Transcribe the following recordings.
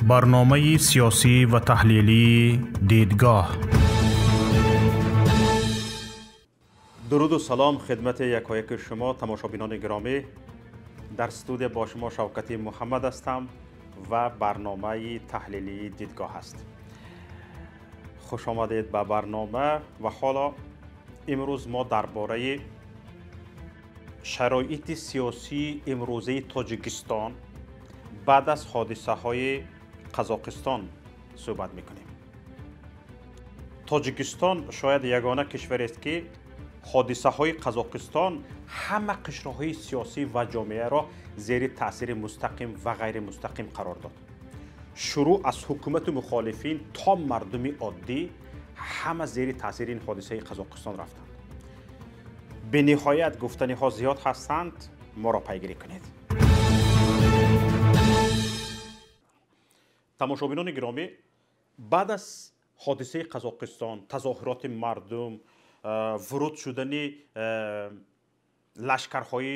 Барномаи сиёсӣ ва таҳлилии «Дидгоҳ». Дуруду салом хидмати якояки шумо, тамошобинони гиромӣ. Дар студия бо шумо Шавкати Муҳаммад ҳастам ва барномаи таҳлилии «Дидгоҳ» аст. Хуш омадед ба барнома. Ва ҳоло имрӯз мо дар бораи шароити сиёсии имрӯзаи Тоҷикистон баъд аз ҳодисаҳои Қазоқистон суҳбат мекунем. Тоҷикистон шояд ягона кишварест, ки ҳодисаҳои Қазоқистон ҳама қишрҳои сиёсӣ ва ҷомеаро зери таъсири мустақим ва ғайримустақим қарор дод. Шурӯъ аз ҳукумату мухолифин то мардуми оддӣ ҳама зери таъсири ин ҳодисаи Қазоқистон рафтанд. Бениҳоят гуфтаниҳо зиёд ҳастанд, моро пайгирӣ кунед. Тамошобинони гиромӣ, баъд аз ҳодисаи Қазоқистон, тазоҳуроти мардум, вуруд шудани лашкарҳои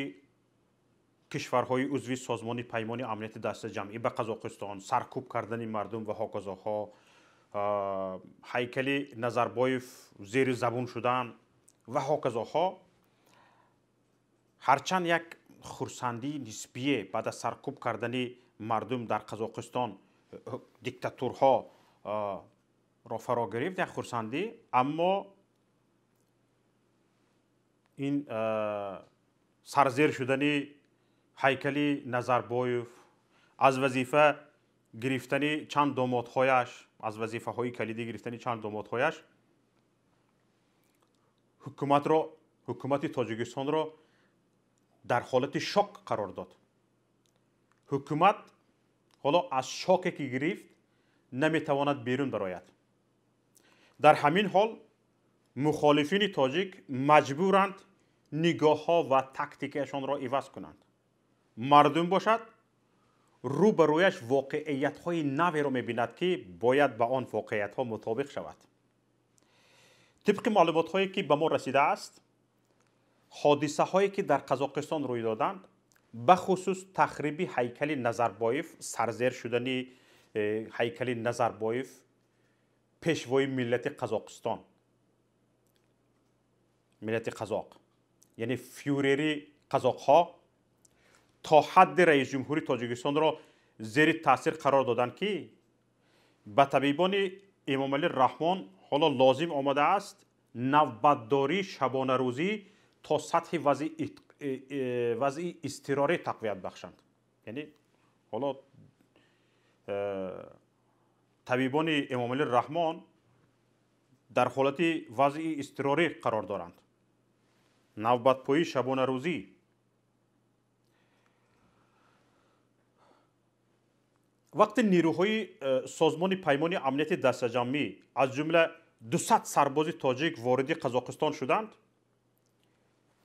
кишварҳои узви Созмони Паймони Амнияти Дастаҷамъӣ ба Қазоқистон, саркӯб кардани мардум ва ҳоказоҳо, ҳайкали Назарбоев зери забун шудан ва ҳоказоҳо, ҳарчанд як хурсандии нисбие баъд аз саркӯб кардани мардум дар Қазоқистон диктатурҳо ро фаро гирифт, як хурсандӣ, аммо ин сарзер шудани ҳайкали Назарбоев, аз вазифа гирифтани чанд домодҳояш, аз вазифаҳои калидӣ гирифтани чанд домодҳояш ҳукумати Тоҷикистонро дар ҳолати шок қарор дод. Ҳукумат ҳоло аз шоке ки гирифт наметавонад берун барояд. Дар ҳамин ҳол мухолифини тоҷик маҷбуранд нигоҳҳо ва тактикаашонро иваз кунанд. Мардум бошад, рӯ ба рӯяш воқеиятҳои наверо мебинад, ки бояд ба он воқеиятҳо мутобиқ шавад. Тибқи маълумотҳое ки ба мо расидааст, ҳодисаҳое ки дар Қазоқистон рӯй доданд, бахусус тахриби ҳайкали Назарбоев, сарзер шудани ҳайкали Назарбоев, пешвои миллати Қазоқистон, миллати қазоқ, яъне фюрери қазоқҳо, то ҳадди раисҷумҳури Тоҷикистонро зери таъсир қарор доданд, ки ба табибони Эмомалӣ Раҳмон ҳоло лозим омадааст навбатдории шабонарӯзӣ то сатҳи вазъи изтирорӣ тақвият бахшанд. Яъне ҳоло табибони Эмомалӣ Раҳмон дар ҳолати вазъи изтирорӣ қарор доранд. Навбатпоии шабонарӯзӣ. Вақте нерӯҳои Созмони Паймони Амнияти Дастаҷамъӣ, аз ҷумла 200 сарбози тоҷик, вориди Қазоқистон шуданд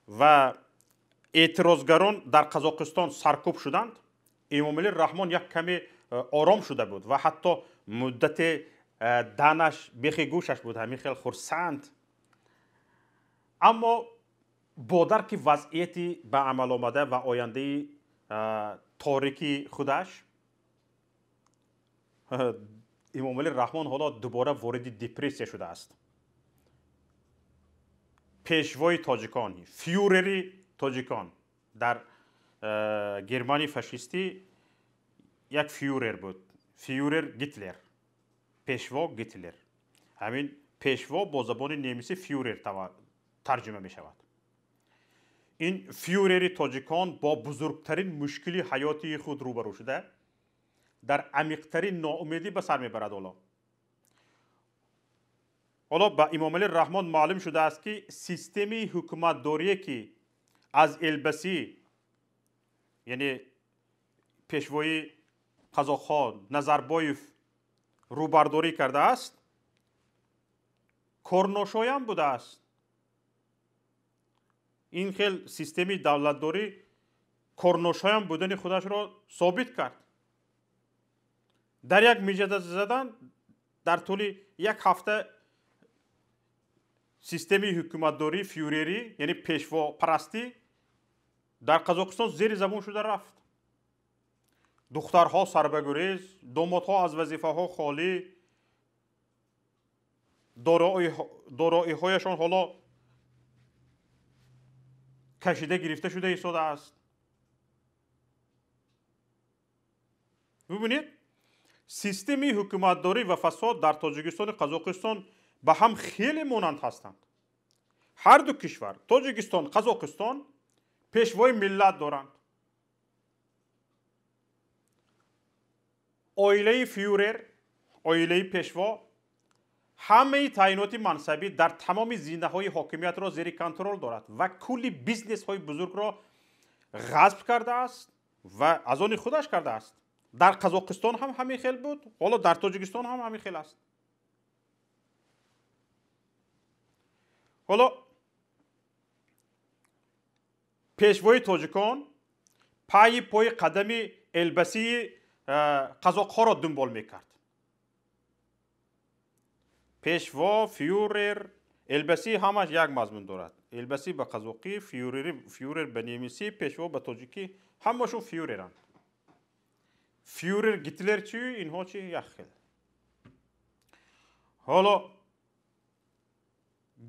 ва эътирозгарон дар Қазоқистон саркӯб шуданд, Эмомалӣ Раҳмон як каме ором шуда буд ва ҳатто муддате данаш бехи гӯшаш буд, ҳамин хел хурсанд. Аммо бо дарки вазъияти ба амал омада ва ояндаи торики худаш, Эмомалӣ Раҳмон ҳоло дубора вориди депрессия шудааст. Пешвои тоҷикон, фюрери тоҷикон дар Германияи фашистӣ як фюрер буд, фюрер Гитлер, пешво Гитлер. Ҳамин пешво бо забони немисӣ фюрер тарҷума мешавад. Ин фюрери тоҷикон бо бузургтарин мушкили ҳаёти худ рӯбарӯ шуда, дар амиқтарин ноумедӣ ба сар мебарад. Ҳоло ба Эмомалӣ Раҳмон маълум шудааст, ки системаи ҳукуматдорие, ки аз Элбасӣ, яъне пешвои қазоқҳо Назарбоев, рӯбардорӣ кардааст, корношоям будааст. Ин хел системаи давлатдорӣ корношоям будани худашро собит кард. Дар як миҷада задан дар тӯли як ҳафта системаи ҳукуматдории фюрерӣ, яъне пешвопарастӣ, дар Қазоқистон зери забон шуда рафт. Духтарҳо сарбагурез, домодҳо аз вазифаҳо холӣ, дороиҳояшон ҳоло кашида гирифта шуда истодааст. Бубинед, системаи ҳукуматдорӣ ва фасод дар Тоҷикистону Қазоқистон ба ҳам хеле монанд ҳастанд. Ҳар ду кишвар, Тоҷикистон, Қазоқистон, пешвои миллат доранд. Оилаи фюрер, оилаи пешво ҳамаи таъиноти мансабӣ дар тамоми зинаҳои ҳокимиятро зери контрол дорад ва кулли бизнесҳои бузургро ғасб кардааст ва аз они худаш кардааст. Дар Қазоқистон ҳам ҳамин хел буд, ҳоло дар Тоҷикистон ҳам ҳамин хел аст. Ҳоло пешвои тоҷикон пайи пои қадами элбасии қазоқҳоро дунбол мекард. Пешво, фюрер, элбасӣ ҳамаш як мазмун дорад. Элбасӣ ба қазоқӣ, фюрер ба немисӣ, пешво ба тоҷикӣ, ҳамашон фюреранд. Фюрер Гитлер чи, инҳо чи, як хел. Ҳоло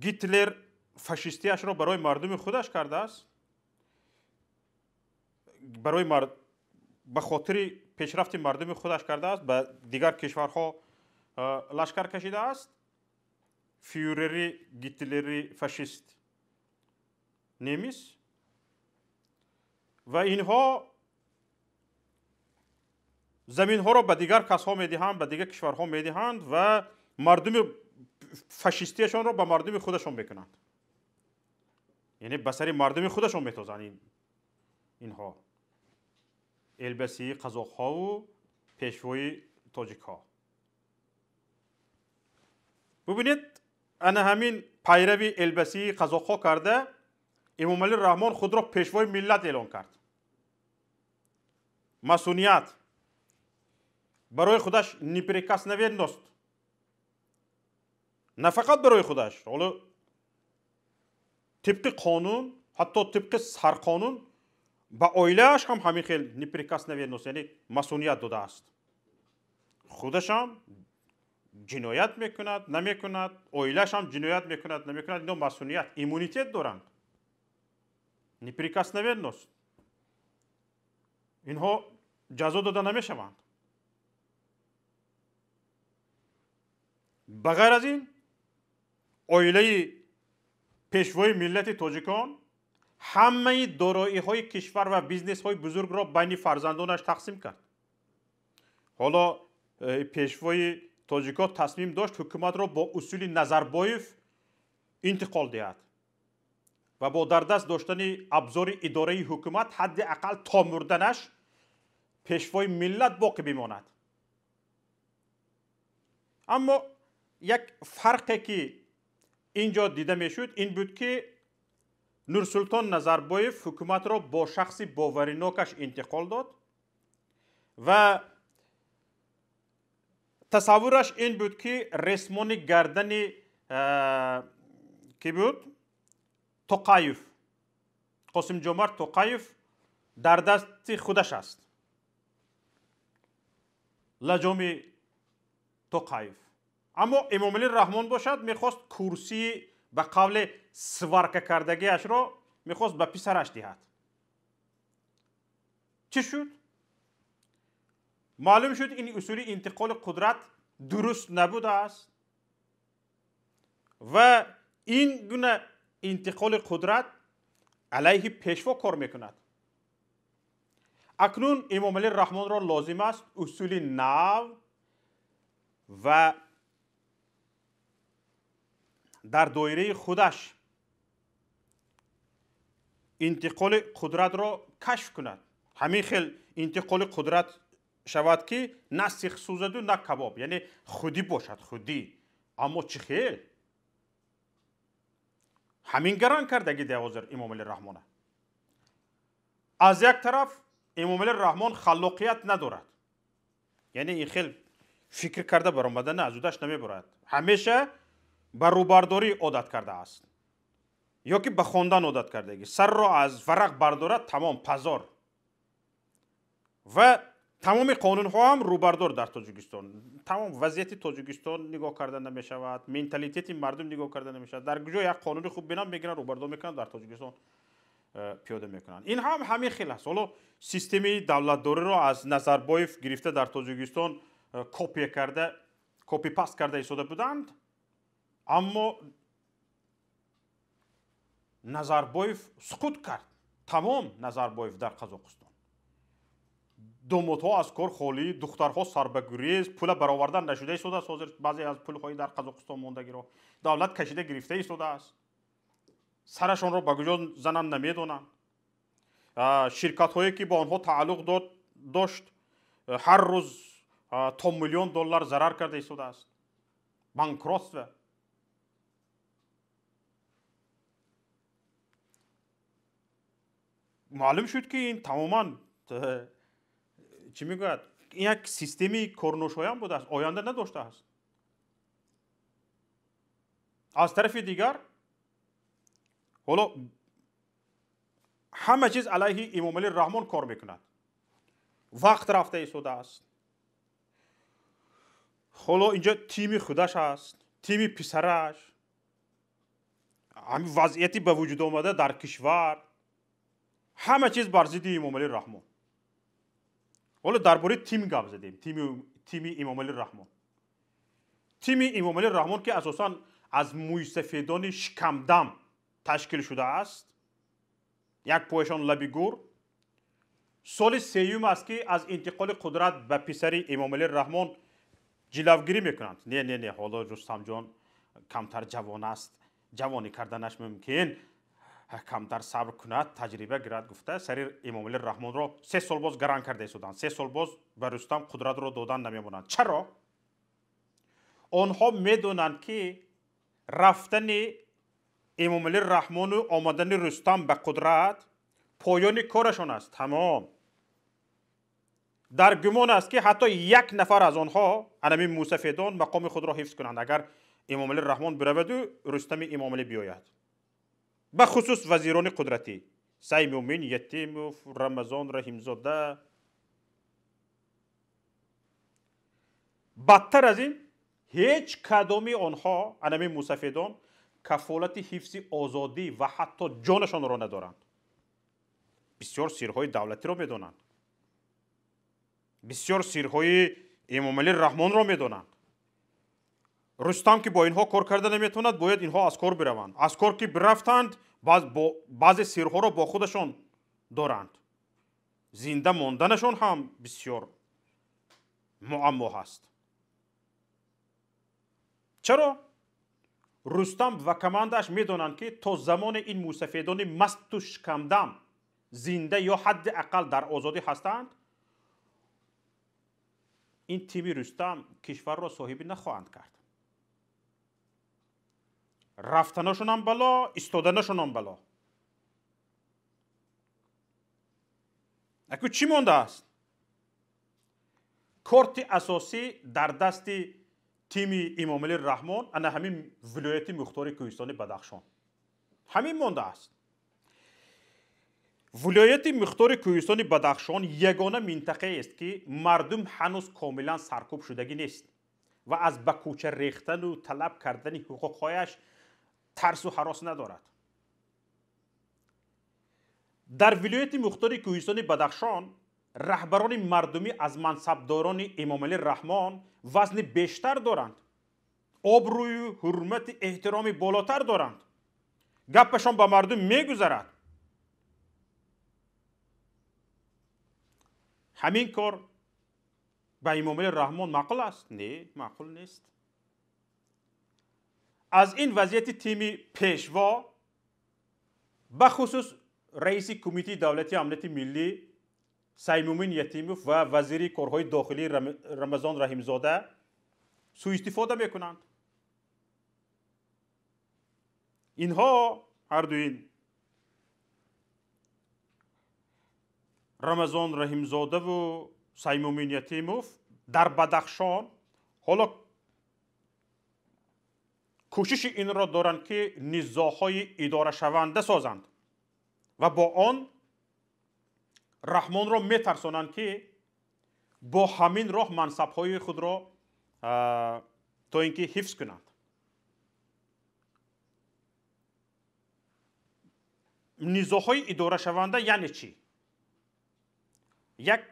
Гитлер фашистиашро барои мардуми худаш кардааст, барои ба хотири пешрафти мардуми худаш кардааст, ба дигар кишварҳо лашкар кашидааст. Фюрери Гитлери фашист немис ва инҳо заминҳоро ба дигар касҳо медиҳанд, ба дигар кишварҳо медиҳанд ва мардуми фашистиашонро ба мардуми худашон мекунанд. Яъне ба сари мардуми худашон метозанд инҳо. Элбасии қазоқҳову пешвои тоҷикҳо. Бубинед, ана ҳамин пайрави элбасии қазоқҳо карда Эмомалӣ Раҳмон худро пешвои миллат эълон кард. Масуният барои худаш неприкосновенност, на фақат барои худаш, ҳоло тибқи қонун, ҳатто тибқи сарқонун ба оилааш ҳам ҳамин хел неприкосновенност, яъне масуният додааст. Худашам ҷиноят мекунад, намекунад, оилааш ҳам ҷиноят мекунад, намекунад, ино масуният, иммунитет доранд. Неприкосновенност. Инҳо ҷазо дода намешаванд. Ба ғайр аз ин, оилаи пешвои миллати тоҷикон ҳамаи дороиҳои кишвар ва бизнесҳои бузургро байни фарзандонаш тақсим кард. Ҳоло пешвои тоҷикон тасмим дошт ҳукуматро бо усули Назарбоев интиқол диҳад ва бо дар даст доштани абзори идораи ҳукумат ҳадди ақал то мурданаш пешвои миллат боқӣ бимонад. Аммо як фарқе ки инҷо дида мешуд ин буд ки Нурсултон Назарбоев ҳукуматро бо шахси боваринокаш интиқол дод ва тасаввураш ин буд ки ресмони гардани ки буд Тоқаев, Қосимҷомарт Тоқаев дар дасти худаш аст. Лаҷоми Тоқаев. Аммо Эмомалӣ Раҳмон бошад мехост курсии ба қавле сварка кардагиашро мехост ба писараш диҳад. Чӣ шуд? Маълум шуд ин усули интиқоли қудрат дуруст набудааст ва ин гуна интиқоли қудрат алайҳи пешво кор мекунад. Акнун Эмомалӣ Раҳмонро лозим аст усули нав ва дар доираи худаш интиқоли қудратро кашф кунад. Ҳамин хел интиқоли қудрат шавад ки на сих сӯзаду на кабоб, яъне худӣ бошад, худӣ. Аммо чӣ хел? Ҳамин гаран кардаги дар ҳозир Эмомалӣ Раҳмона. Аз як тараф Эмомалӣ Раҳмон халлоқият надорад, яъне ин хел фикр карда баромада на, аз удаш намебурад. Ҳамеша ба рӯбардорӣ одат кардааст ё ки ба хондан одат кардаги. Сарро аз варақ бардорад, тамом, пазор. Ва Тамоми қонунҳо ҳам рӯбардор дар Тоҷикистон. Тамом вазъияти Тоҷикистон нигоҳ карда намешавад, менталитети мардум нигоҳ карда намешавад. Дар куҷо як қонуни хуб бинам, мегиранд, рӯбардор мекунанд, дар Тоҷикистон пиёда мекунанд. Ин ҳам ҳамин хел аст. Ҳоло системаи давлатдориро аз Назарбоев гирифта дар Тоҷикистон копия карда, копипаст карда истода буданд, аммо Назарбоев суқут кард. Тамом Назарбоев дар Қазоқистон. Домотҳо аз кор холӣ, духтарҳо сарбагурез, пула баровардан нашуда истодааст. Ҳозир баъзе аз пулҳои дар Қазоқистон мондагиро давлат кашида гирифта истодааст. Сарашонро ба куҷо зананд намедонанд. Ширкатҳое ки ба онҳо тааллуқ дошт, ҳар рӯз то миллион доллар зарар карда истодааст. Банкротство. Маълум шуд, ки ин тамоман чӣ мегӯяд, ин як системаи корношоям будааст, оянда надоштааст. Аз тарафи дигар ҳоло ҳама чиз алайҳи Эмомалӣ Раҳмон кор мекунад. Вақт рафта истодааст. Ҳоло инҷо тими худаш аст, тими писараш, ҳамин вазъияти ба вуҷуд омада дар кишвар, ҳама чиз бар зидди Эмомалӣ Раҳмон. Ҳоло дар бораи тим гап задем, тими Эмомалӣ Раҳмон. Тими Эмомалӣ Раҳмон ки асосан аз мӯйсафедони шикамдам ташкил шудааст, як пояшон лаби гур, соли сеюм аст ки аз интиқоли қудрат ба писари Эмомалӣ Раҳмон ҷилавгирӣ мекунанд. Не, не, не, ҳоло Рустамҷон камтар ҷавон аст, ҷавонӣ карданаш мумкин, камтар сабр кунад, таҷриба гирад гуфта сари Эмомалӣ Раҳмонро 3 сол боз гаран карда истоданд. 3 сол боз ба Рустам қудратро додан намемонанд. Чаро? Онҳо медонанд, ки рафтани Эмомалӣ Раҳмону омадани Рустам ба қудрат поёни корашон аст. Тамом. Дар гумон аст, ки ҳатто як нафар аз онҳо, анамин мусафедон, мақоми худро ҳифз кунанд, агар Эмомалӣ Раҳмон бираваду Рустами Эмомалӣ биёяд. Ба хусус вазирони қудратӣ Саймумин Ятимов, Рамазон Раҳимзода. Бадтар аз ин, ҳеҷ кадоми онҳо, анамин мусафедон, кафолати ҳифзи озодӣ ва ҳатто ҷонашонро надоранд. Бисёр сирҳои давлатиро медонанд, бисёр сирҳои Эмомалӣ Раҳмонро медонанд. Рустам ки бо инҳо кор карда наметавонад, бояд инҳо аз кор бираванд. Аз кор ки бирафтанд, баъзе сирҳоро бо худашон доранд. Зинда монданашон ҳам бисёр муаммо ҳаст. Чаро? Рустам ва командааш медонанд, ки то замоне ин мусафедони масту шикамдам зинда ё ҳадди ақал дар озодӣ ҳастанд, ин тими Рустам кишварро соҳибӣ нахоҳанд кард. Рафтанашонам бало, истоданашонам бало. Аку чӣ мондааст? Корти асосӣ дар дасти тими Эмомалӣ Раҳмон ана ҳамин вилояти мухтори Кӯҳистони Бадахшон. Ҳамин мондааст. Вилояти мухтори Кӯҳистони Бадахшон ягона минтақаест, ки мардум ҳанӯз комилан саркӯб шудагӣ нест ва аз ба кӯча рехтану талаб кардани ҳуқуқҳояш тарсу ҳарос надорад. Дар вилояти мухтори Кӯҳистони Бадахшон раҳбарони мардумӣ аз мансабдорони Эмомалӣ Раҳмон вазни бештар доранд, обрӯю ҳурмати эҳтироми болотар доранд, гапашон ба мардум мегузарад. Ҳамин кор ба Эмомалӣ Раҳмон маъқул аст? Не, маъқул нест. Аз ин вазъияти тими пешво, бахусус раиси Кумитаи давлатии амнияти миллӣ Саймумин Ятимов ва вазири корҳои дохилӣ Рамазон Раҳимзода суистифода мекунанд. Инҳо ҳарду ин Рамазон Раҳимзодаву Саймумин Ятимов дар Бадахшон ҳоло кӯшиши инро доранд, ки низоъҳои идорашаванда созанд ва бо он Раҳмонро метарсонанд, ки Бо ҳамин роҳ мансабҳои худро то ин ки ҳифз кунанд. Низоъҳои идорашаванда яъне чӣ? Як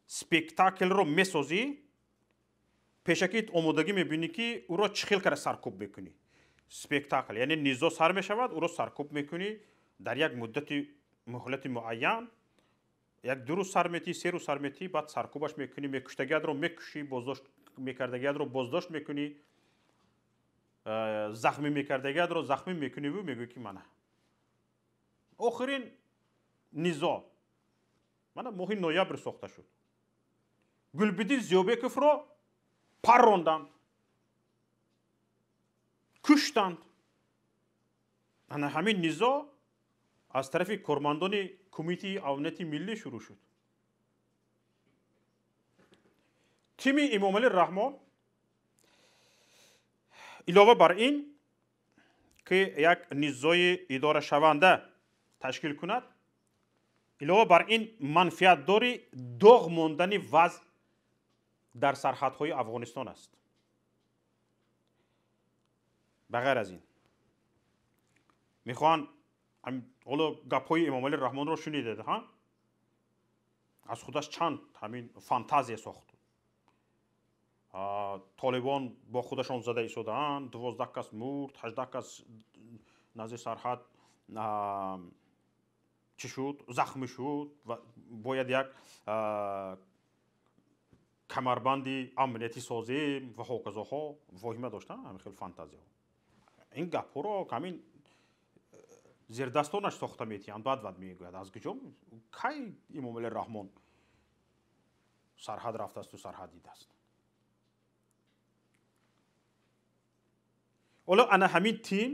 спектаклро месозӣ, пешакӣ омодагӣ мебинӣ, ки ӯро чӣ хел кара саркӯб мекунӣ. Спектакл яъне низоъ сар мешавад, ӯро саркӯб мекунӣ дар як муддати муҳлати муайян, як ду рӯз сар метӣ, се рӯз сар метӣ, баъд саркӯбаш мекунӣ, мекуштагиятро мекушӣ, боздошт мекардагиятро боздошт мекунӣ, захмӣ мекардагиятро захмӣ мекуниву мегӯӣ, ки мана охирин низоъ мана моҳи ноябр сохта шуд. Гулбиддин Зиёбековро парронданд, куштанд. Ана ҳамин низоъ аз тарафи кормандони Кумитаи амнияти миллӣ шурӯъ шуд. Тими Эмомалӣ Раҳмон илова бар ин ки як низои идорашаванда ташкил кунад, илова бар ин манфиатдори доғ мондани вазъ дар сарҳадҳои Афғонистон аст. Ба ғайр аз ин мехоҳанд, ҳоло гапҳои Эмомалӣ Раҳмонро шунидед, ҳа? Аз худаш чанд ҳамин фантазия сохт. Толибон бо худашон зада истодаанд, 12 кас мурд, 18 кас назди сарҳад чӣ шуд, захмӣ шуд ва бояд як камарбанди амниятӣ созем ва ҳоказоҳо. Воҳима доштанд ҳамин хел фантазияҳо. Ин гапҳоро ҳамин зердастонаш сохта метиҳанд, баъд вад мегӯяд, аз куҷо, кай Эмомалӣ Раҳмон сарҳад рафтаасту сарҳад дидааст? Ҳоло ана ҳамин тим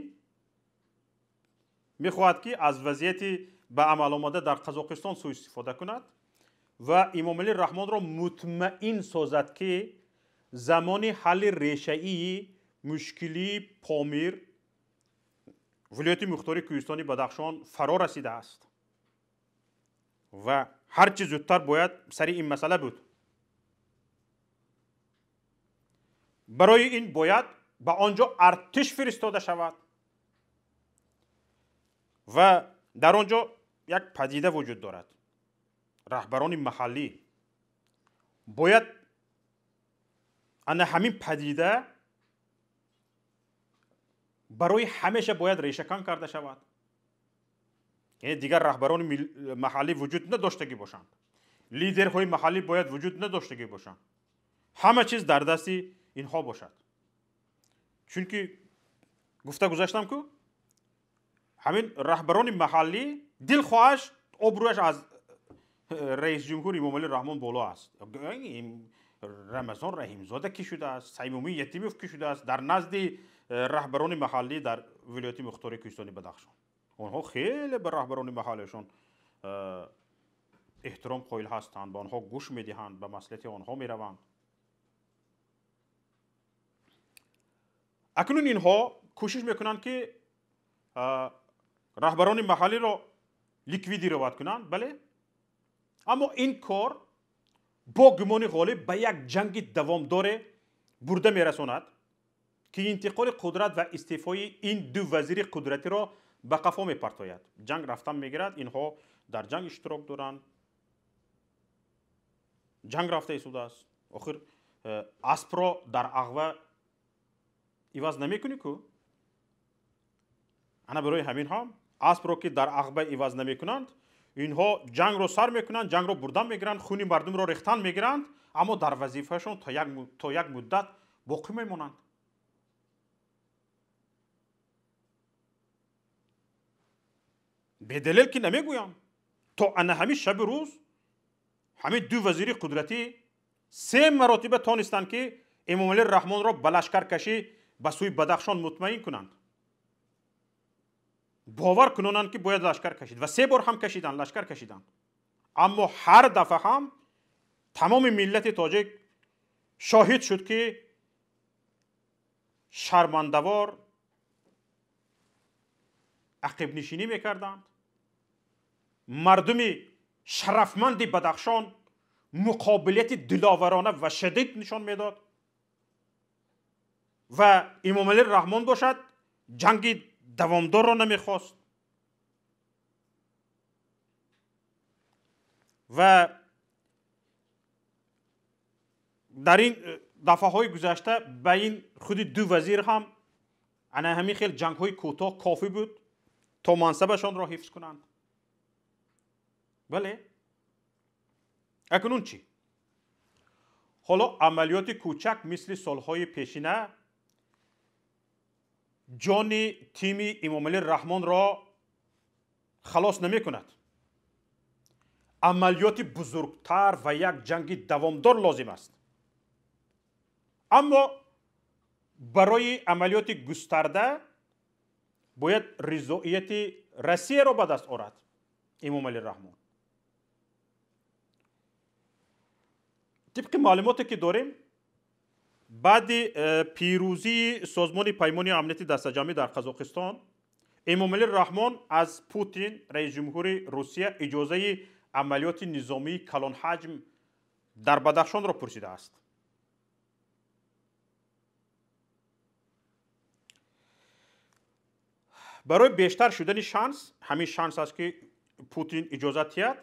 мехоҳад, ки аз вазъияти ба амал омада дар Қазоқистон суистифода кунад ва Эмомалӣ Раҳмонро мутмаин созад, ки замони ҳалли решаии мушкилии Помир, вилояти мухтори Кӯҳистони Бадахшон фаро расидааст ва ҳарчи зудтар бояд сари ин масъала буд. Барои ин бояд ба он ҷо артиш фиристода шавад ва дар он ҷо як падида вуҷуд дорад. Раҳбарони маҳаллӣ бояд ана ҳамин падида барои ҳамеша бояд решакан карда шавад. Яъне дигар раҳбарони маҳаллӣ вуҷуд надоштагӣ бошанд, лидерҳои маҳаллӣ бояд вуҷуд надоштагӣ бошанд, ҳама чиз дар дасти инҳо бошад. Чунки гуфта гузаштам, ку ҳамин раҳбарони маҳаллӣ дилхоҳаш обрӯяш аз раисҷумҳур Эмомалӣ Раҳмон боло аст. Рамазон Раҳимзода кӣ шудааст, Саймумин Ятимов кӣ шудааст дар назди раҳбарони маҳаллӣ дар вилояти мухтори Кӯҳистони Бадахшон? Онҳо хеле ба раҳбарони маҳаллиашон эҳтиром қоил ҳастанд, ба онҳо гӯш медиҳанд, ба маслиҳати онҳо мераванд. Акнун инҳо кӯшиш мекунанд, ки раҳбарони маҳаллиро ликвидировать кунанд, бале, аммо ин кор бо гумони ғолиб ба як ҷанги давомдоре бурда мерасонад, ки интиқоли қудрат ва истеъфои ин ду вазири қудратиро ба қафо мепартояд. Ҷанг рафтан мегирад, инҳо дар ҷанг иштирок доранд, ҷанг рафта истодааст. Охир аспро дар ағва иваз намекунӣ ку? Ана барои ҳамин ҳам аспро ки дар ағба иваз намекунанд, инҳо ҷангро сар мекунанд, ҷангро бурдан мегиранд, хуни мардумро рехтан мегиранд, аммо дар вазифаашон то як муддат боқӣ мемонанд. Беделел ки намегӯям, то ана ҳамин шаби рӯз ҳамин ду вазири қудратӣ се маротиба тонистанд, ки Эмомалӣ Раҳмонро ба лашкаркашӣ ба сӯи Бадахшон мутмаин кунанд, бовар кунонанд, ки бояд лашкар кашид, ва се бор ҳам кашиданд, лашкар кашиданд. Аммо ҳар дафъа ҳам тамоми миллати тоҷик шоҳид шуд, ки шармандавор ақибнишинӣ мекарданд. Мардуми шарафманди Бадахшон муқобилияти диловарона ва шадид нишон медод ва Эмомалӣ Раҳмон бошад ҷанги давомдорро намехост ва дар ин дафъаҳои гузашта ба ин худи ду вазир ҳам ана ҳамин хел ҷангҳои кӯтоҳ кофӣ буд то мансабашонро ҳифз кунанд. Бале, акнун чӣ? Ҳоло амалиёти кӯчак мисли солҳои пешина ҷони тими Эмомалӣ Раҳмонро халос намекунад. Амалиёти бузургтар ва як ҷанги давомдор лозим аст. Аммо барои амалиёти густарда бояд ризоияти Россияро ба даст орад Эмомалӣ Раҳмон. Тибқи маълумоте ки дорем, баъди пирӯзии Созмони Паймони Амнияти Дастаҷамъӣ дар Қазоқистон, Эмомалӣ Раҳмон аз Путин, раисҷумҳури Русия, иҷозаи амалиёти низомии калонҳаҷм дар Бадахшонро пурсидааст. Барои бештар шудани шанс, ҳамин шанс аст ки Путин иҷозат диҳад,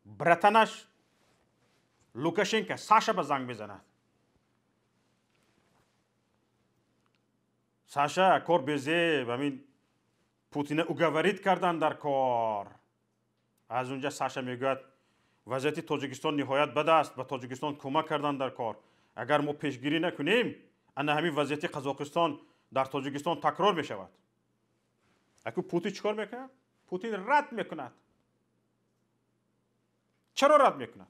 братанаш Лукашенко Саша ба занг мезанад. Саша, кор безеб, ҳамин Путина уговорит кардан дар кор. Аз унҷа Саша мегӯяд вазъияти Тоҷикистон ниҳоят бад аст, ба Тоҷикистон кӯмак кардан дар кор. Агар мо пешгирӣ накунем, ана ҳамин вазъияти Қазоқистон дар Тоҷикистон такрор мешавад. Аку Путин чӣ кор мекунад? Путин рад мекунад. Чаро рад мекунад?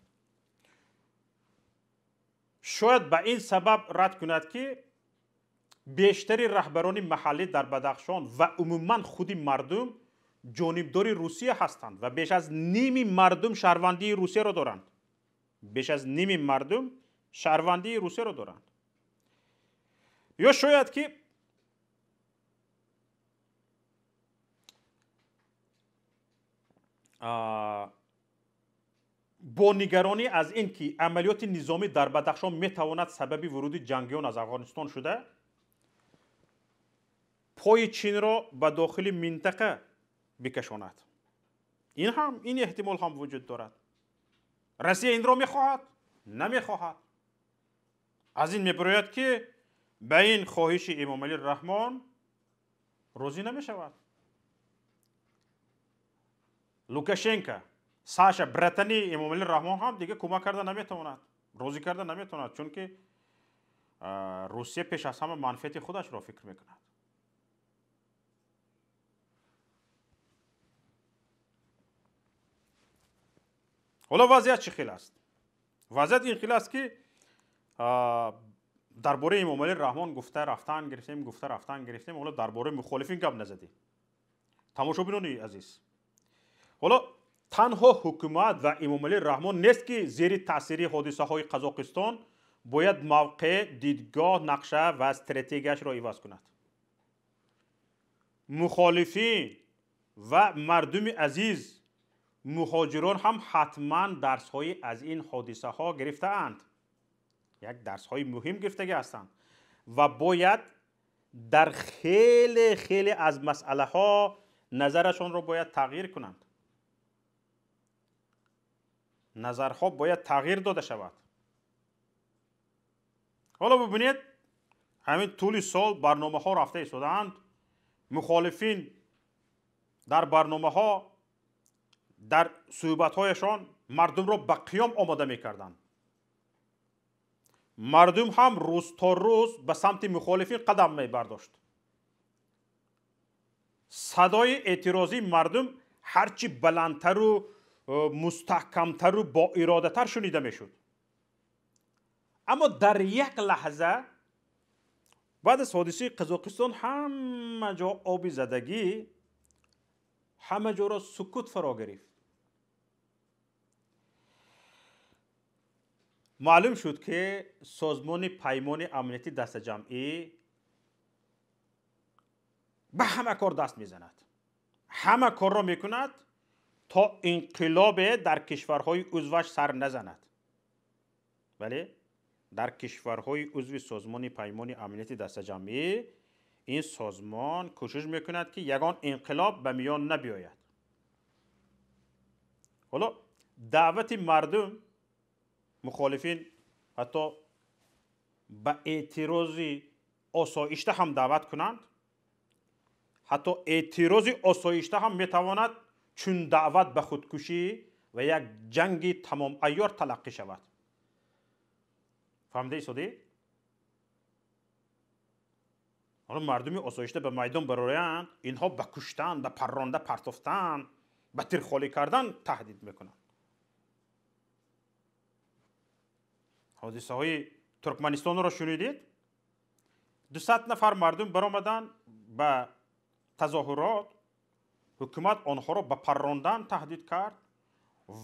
Шояд ба ин сабаб рад кунад ки бештари раҳбарони маҳаллӣ дар Бадахшон ва умуман худи мардум ҷонибдори Русия ҳастанд ва беш аз ними мардум шаҳрвандии Русияро доранд. Беш аз ними мардум шаҳрвандии Русияро доранд. Ё шояд ки бо нигаронӣ аз ин ки амалиёти низомӣ дар Бадахшон метавонад сабаби вуруди ҷангиён аз Афғонистон шуда, пои Чинро ба дохили минтақа бикашонад. Ин эҳтимол ҳам вуҷуд дорад. Россия инро мехоҳад? Намехоҳад. Аз ин мебарояд ки ба ин хоҳиши Эмомалӣ Раҳмон розӣ намешавад. Лукашенко, Саша, братани Эмомалӣ Раҳмон ҳам дига кӯмак карда наметавонад, розӣ карда наметавонад, чунки Русия пеш аз ҳама манфиати худашро фикр мекунад. Ҳоло вазъият чӣ хел аст? Вазъият ин хел аст ки дар бораи Эмомалӣ Раҳмон гуфта рафтан гирифтем, гуфта рафтан гирифтем, ҳоло дар бораи мухолифин гап назадем. Тамошобинони азиз, ҳоло танҳо ҳукумат ва Эмомалӣ Раҳмон нест ки зери таъсири ҳодисаҳои Қазоқистон бояд мавқеъ, дидгоҳ, нақша ва стратегияшро иваз кунад. Мухолифин ва мардуми азиз, муҳоҷирон ҳам ҳатман дарсҳои аз ин ҳодисаҳо гирифтаанд. Як дарсҳои муҳим гирифтагӣ ҳастанд ва бояд дар хеле хеле аз масъалаҳо назарашонро бояд тағйир кунанд. Назарҳо бояд тағйир дода шавад. Ҳоло бибинед, ҳамин тӯли сол барномаҳо рафта истодаанд. Мухолифин дар барномаҳо, дар суҳбатҳояшон мардумро ба қиём омода мекарданд. Мардум ҳам рӯз то рӯз ба самти мухолифин қадам мебардошт. Садои эътирозии мардум ҳарчи баландтару мустаҳкамтару боиродатар шунида мешуд. Аммо дар як лаҳза баъд аз ҳодисаи Қазоқистон ҳама ҷо оби задагӣ, ҳама ҷоро сукут фаро гирифт. Маълум шуд ки Созмони Паймони Амнияти Дастаҷамъӣ ба ҳама кор даст мезанад, ҳама корро мекунад то инқилобе дар кишварҳои узваш сар назанад. Вале дар кишварҳои узви Созмони Паймони Амнияти Дастаҷамъӣ ин созмон кӯшиш мекунад, ки ягон инқилоб ба миён набиёяд. Ҳоло даъвати мардум, мухолифин ҳатто ба эътирози осоишта ҳам даъват кунанд, ҳатто эътирози осоишта ҳам метавонад чун даъват ба худкушӣ ва як ҷанги тамомайёр талаққӣ шавад. Фаҳмида истодӣ? Ҳоло мардуми осоишта ба майдон бароянд, инҳо ба куштан, ба парронда партофтан, ба тирхолӣ кардан таҳдид мекунанд. Ҳодисаҳои Туркманистонро шунидед? 200 нафар мардум баромаданд ба тазоҳурот, ҳукумат онҳоро ба паррондан таҳдид кард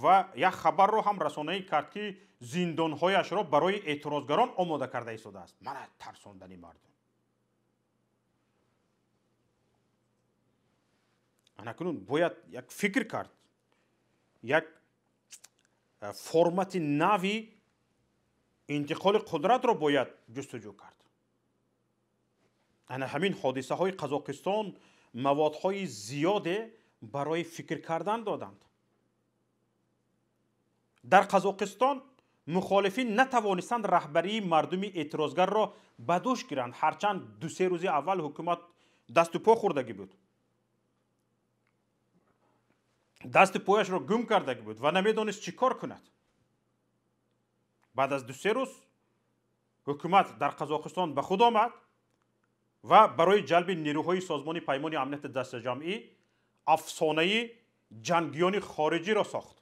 ва як хабарро ҳам расонаӣ кард, ки зиндонҳояшро барои эътирозгарон омода карда истодааст. Мана тарсондани мардум. Анакунун бояд як фикр кард, як формати нави интиқоли қудратро бояд ҷустуҷӯ кард. Ана ҳамин ҳодисаҳои Қазоқистон маводҳои зиёде барои фикр кардан доданд. Дар Қазоқистон мухолифин натавонистанд раҳбарии мардуми эътирозгарро ба дӯш гиранд, ҳарчанд 2-3 рӯзи аввал ҳукумат дасту по хӯрдагӣ буд, дасти пояшро гум кардагӣ буд ва намедонист чӣ кор кунад. Баъд аз 2-3 рӯз ҳукумат дар Қазоқистон ба худ омад ва барои ҷалби нерӯҳои Созмони Паймони Амнияти Дастаҷамъӣ афсонаи ҷангиёни хориҷиро сохт.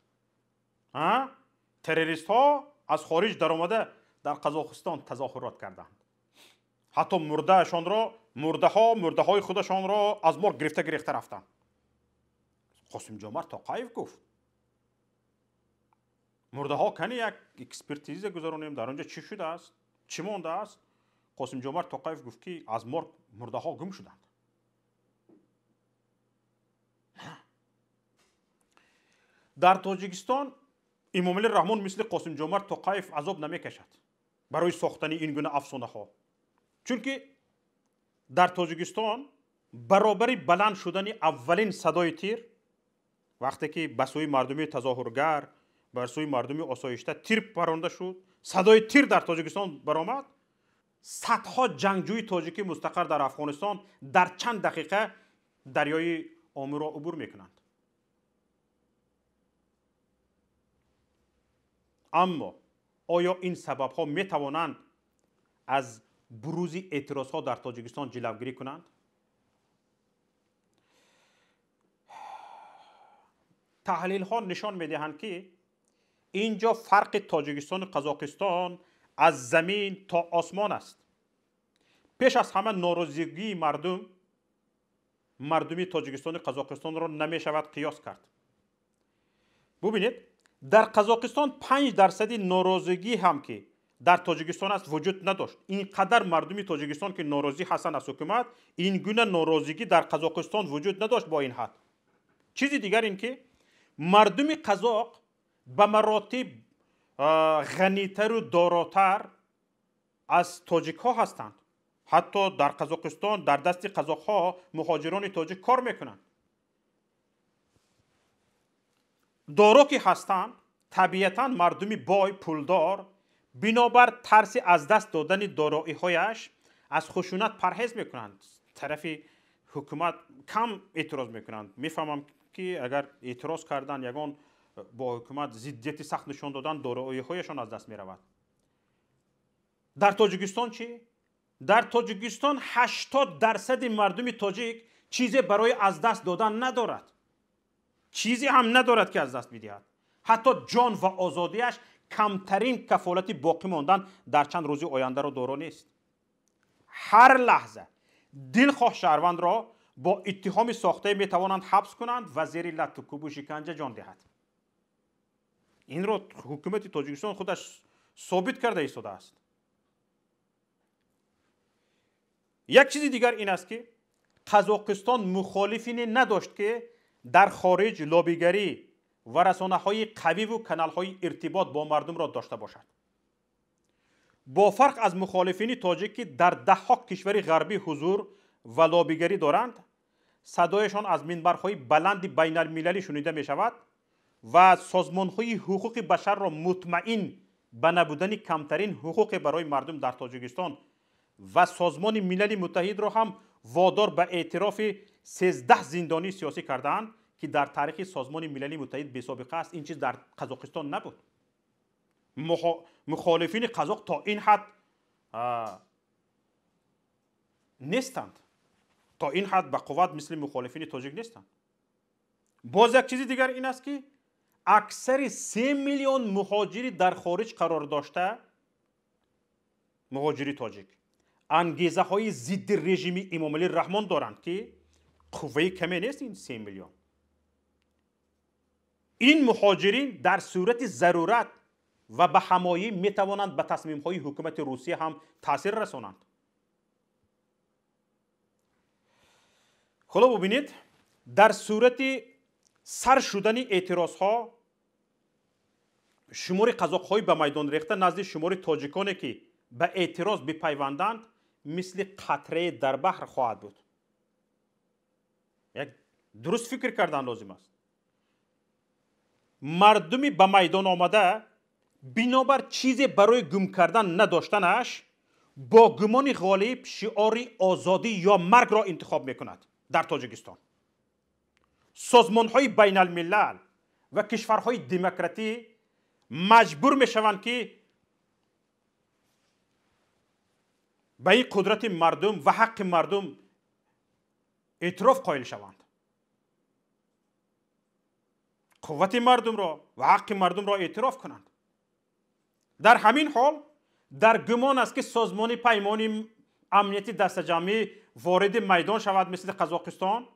Террористҳо аз хориҷ даромада дар Қазоқистон тазоҳурот карданд. Ҳатто мурдаҳои худашонро аз морг гирифта гирифта рафтанд. Қосимҷомарт Тоқаев гуфт: мурдаҳо кани як экспертиза гузаронем, дар он ҷо чӣ шудааст, чӣ мондааст. Қосимҷомарт Тоқаев гуфт, ки аз морг мурдаҳо гум шуданд. Дар Тоҷикистон Эмомалӣ Раҳмон мисли Қосимҷомарт Тоқаев азоб намекашад барои сохтани ин гуна афсонаҳо, чунки дар Тоҷикистон баробари баланд шудани аввалин садои тир, вақте ки ба сӯи мардуми тазоҳургар, ба сӯи мардуми осоишта тир паронда шуд, садои тир дар Тоҷикистон баромад, садҳо ҷангҷӯи тоҷикӣ мустақар дар Афғонистон дар чанд дақиқа дарёи Омуро убур мекунанд. Аммо оё ин сабабҳо метавонанд аз бурузи эътирозҳо дар Тоҷикистон ҷилавгирӣ кунанд? Таҳлилҳо нишон медиҳанд, ки ин ҷо фарқи Тоҷикистону Қазоқистон аз замин то осмон аст. Пеш аз ҳама норозигии мардуми Тоҷикистону Қазоқистонро намешавад қиёс кард. Бубинед, дар Қазоқистон 5% норозигӣ ҳам ки дар Тоҷикистон аст вуҷуд надошт. Ин қадар мардуми Тоҷикистон ки норозӣ ҳастанд аз ҳукумат, ин гуна норозигӣ дар Қазоқистон вуҷуд надошт бо ин ҳад. Чизи дигар ин ки мардуми қазоқ ба маротиб ғанитару доротар аз тоҷикҳо ҳастанд. Ҳатто дар Қазоқистон дар дасти қазоқҳо муҳоҷирони тоҷик кор мекунанд. Доро ки ҳастанд, табиатан мардуми бой, пулдор, бинобар тарси аз даст додани дороиҳояш аз хушунат парҳез мекунанд. Тарафи ҳукумат кам эътироз мекунанд. Мефаҳмам ки агар эътироз кардан, ягон бо ҳукумат зиддияти сахт нишон додан, дороиҳояшон аз даст меравад. Дар Тоҷикистон чӣ? Дар Тоҷикистон 80% мардуми тоҷик чизе барои аз даст додан надорад. Чизе ҳам надорад ки аз даст бидиҳад. Ҳатто ҷон ва озодиаш камтарин кафолати боқӣ мондан дар чанд рӯзи ояндаро доро нест. Ҳар лаҳза дилхоҳ шаҳрвандро бо иттиҳоми сохтае метавонанд ҳабс кунанд ва зери латту кӯбу шиканҷа ҷон диҳад. Инро ҳукумати Тоҷикистон худаш собит карда истодааст. Як чизи дигар ин аст, ки Қазоқистон мухолифине надошт, ки дар хориҷ лобигарӣ ва расонаҳои қавиву каналҳои иртибот бо мардумро дошта бошад. Бо фарқ аз мухолифини тоҷик, ки дар даҳҳо кишвари ғарбӣ ҳузур ва лобигарӣ доранд, садояшон аз минбарҳои баланди байналмилалӣ шунида мешавад ва созмонҳои ҳуқуқи башарро мутмаин ба набудани камтарин ҳуқуқе барои мардум дар Тоҷикистон ва Созмони Милали Муттаҳидро ҳам водор ба эътирофи 13 зиндонии сиёсӣ кардаанд, ки дар таърихи Созмони Милали Муттаҳид бесобиқа аст. Ин чиз дар Қазоқистон набуд. Мухолифини қазоқ то ин ҳад нестанд, то ин ҳад ба қувват мисли мухолифини тоҷик нестанд. Боз як чизи дигар ин аст, ки аксари 3 миллион муҳоҷири дар хориҷ қарор дошта, муҳоҷири тоҷик, ангезаҳои зидди режими Эмомалӣ Раҳмон доранд, ки қувваи каме нест ин 3 миллион. Ин муҳоҷирин дар сурати зарурат ва ба ҳамоӣ метавонанд ба тасмимҳои ҳукумати Русия ҳам таъсир расонанд. Ҳоло бубинед, дар сурати сар шудани эътирозҳо шумори қазоқҳои ба майдон рехта назди шумори тоҷиконе, ки ба эътироз бипайванданд, мисли қатрае дар баҳр хоҳад буд. Як дуруст фикр кардан лозим аст. Мардуми ба майдон омада бинобар чизе барои гум кардан надоштанаш бо гумони ғолиб шиори озодӣ ё маргро интихоб мекунад. Дар Тоҷикистон созмонҳои байналмилал ва кишварҳои демократӣ маҷбур мешаванд, ки ба ин қудрати мардум ва ҳаққи мардум эътироф қоил шаванд, қуввати мардумро ва ҳаққи мардумро эътироф кунанд. Дар ҳамин ҳол дар гумон аст, ки Созмони Паймони Амнияти Дастаҷамъӣ вориди майдон шавад мисли Қазоқистон,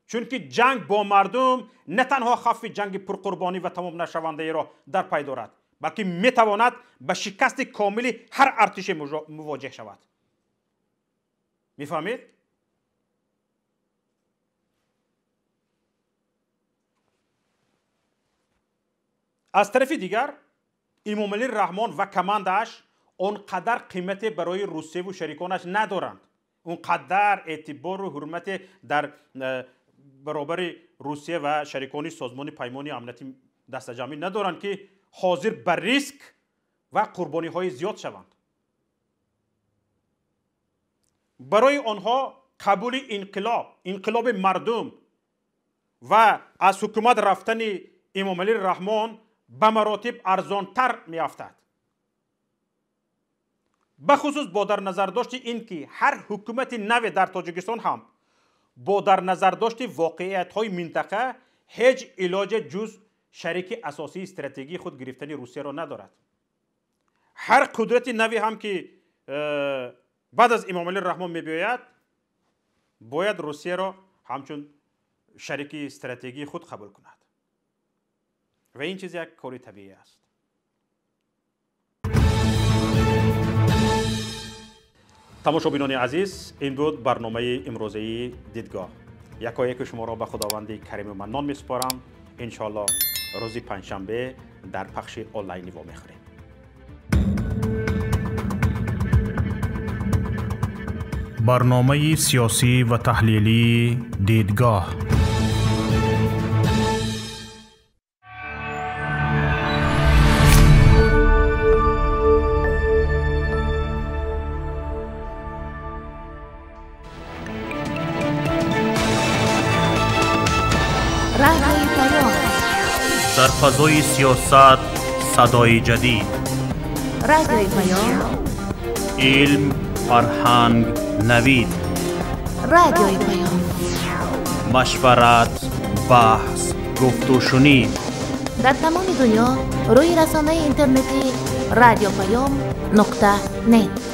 чунки ҷанг бо мардум на танҳо хавфи ҷанги пурқурбонӣ ва тамом нашавандаеро дар пай дорад, балки метавонад ба шикасти комили ҳар артише мувоҷеҳ шавад. Мефаҳмед? Аз тарафи дигар Эмомалӣ Раҳмон ва командааш он қадар қимате барои Русияву шариконаш надоранд, он қадар эътибору ҳурмате дар баробари Русия ва шарикони Созмони Паймони Амнияти Дастаҷамъӣ надоранд, ки ҳозир ба риск ва қурбониҳои зиёд шаванд. Барои онҳо қабули инқилоб, инқилоби мардум ва аз ҳукумат рафтани Эмомалӣ Раҳмон ба маротиб арзонтар меафтад. Бахусус бо дар назардошти ин ки ҳар ҳукумати наве дар Тоҷикистон ҳам бо дар назардошти воқеиятҳои минтақа ҳеҷ илоҷе ҷуз шарики асосии стратегии худ гирифтани Русияро надорад. Ҳар қудрати наве ҳам ки баъд аз Эмомалӣ Раҳмон мебиёяд, бояд Русияро ҳамчун шарики стратегии худ қабул кунад. Ва ин чиз як кори табиӣ аст. Тамошобинони азиз, ин буд барномаи имрӯзаи Дидгоҳ. Якояки шуморо ба Худованди Кариму Маннон месупорам. Иншоаллоҳ рӯзи панҷшанбе дар пахши онлайнӣ вомехӯрем. Барномаи сиёсӣ ва таҳлилии Дидгоҳ. Дар фазои сиёсат садои ҷадид, Радиои Паём, илм, фарҳанг, навид, Радиои Паём, машварат, баҳс, гуфтушунид. Дар тамоми дунё рӯи расонаи интернетӣ radiopayom.net.